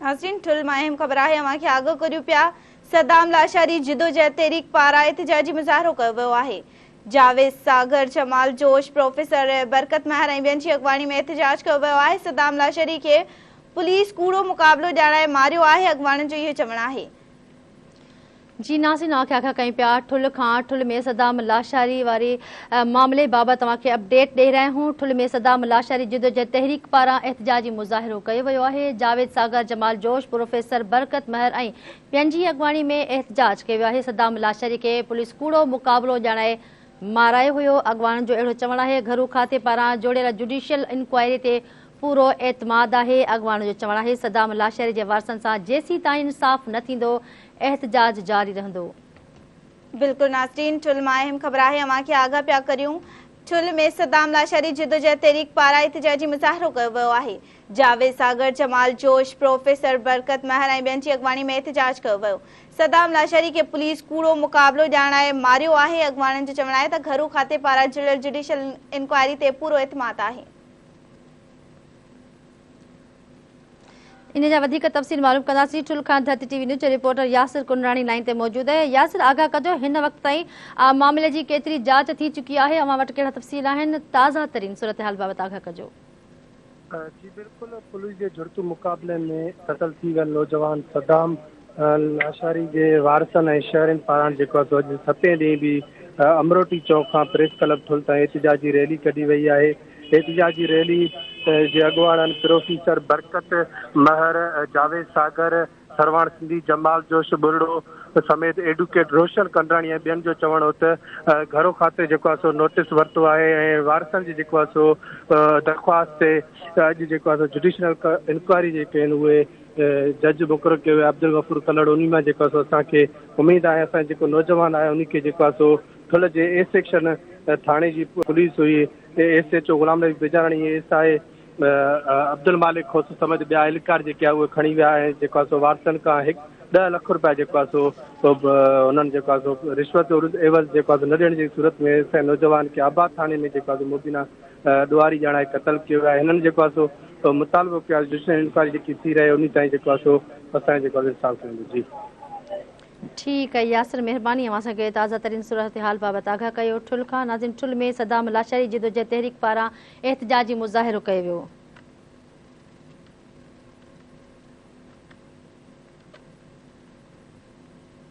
ناظرين ٺل مان اهم خبر آهي اوهان کي آگاهه ڪريون پيا صدام لاشاري جدوجهد تحريڪ پاران احتجاجي مظاهرو ڪيو ويو آهي جاويد ساگر جمال جوش پروفيسر برڪت مهر ۽ ٻين جي اڳواڻي ۾ احتجاج ڪيو ويو آهي صدام لاشاري کي پوليس ڪوڙو مقابلو ڄاڻائي ماريو آهي اڳواڻن جو اهو چوڻ آهي. جي ناظرين اوهان کي آگاهه ڪيون پيا ٺل کان ٺل ۾ صدام لاشاري واري معاملي بابت اوهان کي اپڊيٽ ڏئي رهيا آهيون ٺل ۾ صدام لاشاري جدوجهد تحريڪ پاران احتجاجي مظاهرو ڪيو ويو آهي جاويد ساگر جمال جوش پروفيسر برڪت مهر ۽ ٻين جي اڳواڻي ۾ احتجاج ڪيو ويو آهي صدام لاشاري کي پوليس ڪوڙو مقابلو ڄاڻائي مارايو هيو اڳواڻن جو اهڙو چوڻ آهي گهرو کاتي پاران جوڙيل جڊيشل انڪوائري تي پورو اعتماد آهي، اڳواڻن جو چوڻ آهي صدام لاشاري جي وارثن سان جيسيتائين انصاف نه ٿيندو احتجاج جاري رهندو. بلڪل ناظرين ٺل مان اهم خبر آهي اوهان کي آگاهه پيا ڪريون ٺل ۾ صدام لاشاري جدوجهد تحريڪ پاران احتجاجي مظاهرو ڪيو ويو آهي جاويد ساگر جمال جوش پروفيسر برڪت مهر ۽ ٻين جي اڳواڻي ۾ احتجاج ڪيو ويو صدام لاشاري کي پوليس ڪوڙو مقابلو ڄاڻائي ماريو آهي اڳواڻن جو چوڻ آهي ته گهرو کاتي پاران جڙيل جڊيشل انڪوائري تي پورو اعتماد آهي. ان جا وڌيڪ تفصيل معلوم ڪنداسين ٺل کان ڌرتي ٽي وي نيوز جو رپورٽر ياسر ڪنراڻي لائين تي موجود آهي ياسر آگاهه ڪجو هن وقت تائين معاملي جي ڪيتري جاچ ٿي چڪي آهي اوهان وٽ ڪهڙا تفصيل آهن تازه ترين صورتحال بابت آگاهه ڪجو. جي بلڪل پوليس جي جھڙتو مقابلي ۾ قتل ٿي ويل نوجوان صدام لاشاري جي وارثن ۽ شهرين پاران جيڪو آهي سو اڄ ستين ڏينهن به امروٽي چوڪ کان پريس ڪلب ٺل تائين احتجاجي ريلي ڪڍي وئي آهي احتجاجي ريلي جي اڳواڻن پروفيسر برڪت مهر، جاويد ساگر، سرواڻ سنڌي، جمال جوش ٻرڙو سميت ايڊوڪيٽ روشن ڪنڊراڻي ۽ ٻين جو چوڻ هو ته گهرو کاتي جيڪو آهي سو نوٽيس ورتو آهي ۽ وارثن جي جيڪو آهي سو درخواست تي اڄ جيڪو آهي سو جڊيشنل انڪوائري جيڪي آهن اهي جج مقرر ڪيو ويو آهي عبدالغفور ڪلهوڙو انهي مان جيڪو آهي سو اسان کي اميد آهي اسان جيڪو نوجوان آهي انهي کي جيڪو آهي سو ٺل جي اي سيڪشن ٿاڻي جي پوليس هئي S H O Ghulam Nabi Bijarani, S I Abdul Malik Khoso سميت ٻيا اهلڪار جيڪي آهي اهي کڻي ويا ۽ جيڪو آهي سو وارثن کان هڪ ڏهه لک روپيا جيڪو آهي سو انهن جيڪو آهي سو رشوت عيوض جيڪو آهي سو نه ڏيڻ جي صورت ۾ ايس I نوجوان کي آباد ٿاڻي ۾ جيڪو آهي سو مبينا ڏوهاري ڄاڻائي قتل ڪيو ويو آهي هنن جيڪو آهي سو مطالبو ڪيو آهي جڊيشل انڪوائري جيڪي ٿي رهي انهي تائين جيڪو آهي سو اسان جيڪو آهي انصاف ٿيندو جي. ٺيڪ آهي ياسر مهرباني اوهان اسان کي تازه ترين صورتحال بابت آگاهه ڪيو ٺل کان ناظرين ٺل ۾ صدام لاشاري جدوجهد تحريڪ پاران احتجاجي مظاهرو ڪيو ويو.